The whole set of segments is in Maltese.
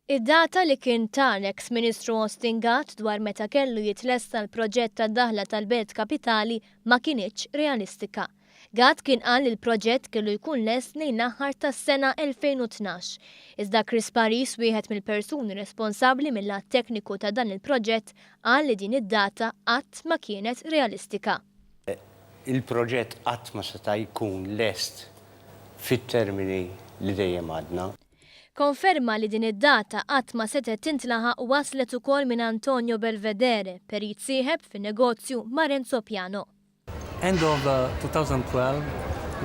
Id-data li kien ta l-eks Ministru Austin Gatt dwar meta kellu jitlesta l-proġett tad-daħla tal-Belt Kapitali ma kinitx realistika. Gatt kien qal li l-proġett kellu jkun lest lejn l-aħħar tas-sena 2012. Iżda Chris Paris, wieħed mill-persuni responsabbli mil-lat tekniku ta' dan il-proġett, qal li din id-data qatt ma kienet realistika. Il-proġett qatt ma seta' jkun lest fit-termini li dejjem għadna. Konferma li din id-data qatt ma setgħet tintlaħaq waslet ukoll minn Antonio Belvedere, perit sieħeb fin-negozju ma' Renzo Piano. End of 2012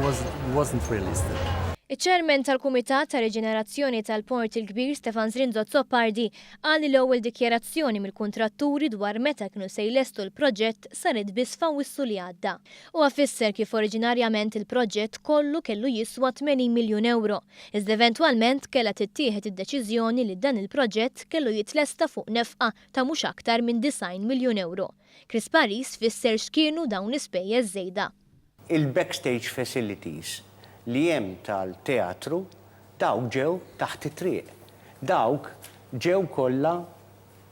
was wasn't realistic. Iċ-Chairman tal-Kumitat ta' Riġenerazzjoni tal-Port il-Kbir Stefan Zrinzo Azzopardi qal li l-ewwel dikjarazzjoni mill-kuntratturi dwar meta kienu se jlestu l-proġett saret biss f'Awwissu li għadda. Huwa fisser kif oriġinarjament il-proġett kollu kellu jiswa 80 miljun ewro, iżda eventwalment kellha tittieħed id-deċiżjoni li dan il-proġett kellu jitlesta fuq nefqa ta' mhux aktar minn 90 miljun ewro. Chris Paris fisser x'kienu dawn l-ispejjeż żejda. Il-backstage facilities li hemm tal-teatru dawk ġew taħt it-triq. Dawk ġew kollha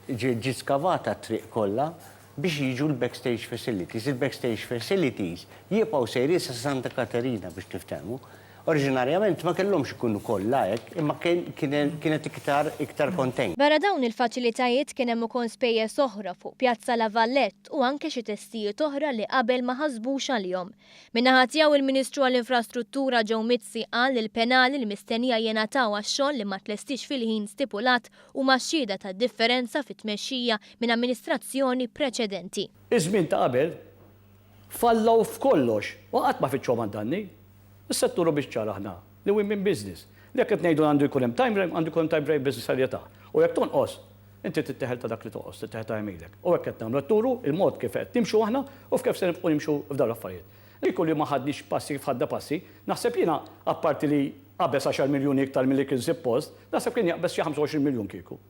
ġiet skavata t-triq kollha biex jiġu l-backstage facilities. Il-backstage facilities jibqgħu sejrin sa Santa Katerina biex niftehmu. Oriġinarjament ma kellhomx ikunu kollha hekk imma kienet iktar iktar contained. Barra dawn il-faċilitajiet kien hemm ukoll spejjeż oħra fuq Pjazza La Vallette u anke xi testijiet oħra li qabel ma ħasbux għalihom. Min-naħa tiegħu il-Ministru għall-Infrastruttura Joe Mizzi qal li l-penali li mistennija jingħataw għax-xogħol li ma tlestiex fil-ħin stipulat huma xhieda tad-differenza fit-tmexxija minn amministrazzjoni preċedenti. Iż-żmien ta' qabel fallaw f'kollox u qatt ma fittxuhom għad-danni. Issa qed nuru biċ-ċar aħna li we mean business. Li jekk qed ngħidu li għandu jkun hemm time frame, għandu jkun hemm time frame bis-serjetà. U jekk tonqos, inti trid teħel ta' dak li tonqos, trid teħel ta' għemilek. U hekk qed nagħmlu, qed nuru l-mod kif qed nimxu aħna u f'kif se nibqgħu nimxu f'dawn l-affarijiet. Kieku li ma ħadniex passi kif ħadna passi, naħseb jiena apparti li qabeż għaxar miljuni iktar milli kien suppost, naħseb kien jaqbeż xi 25 miljun kieku.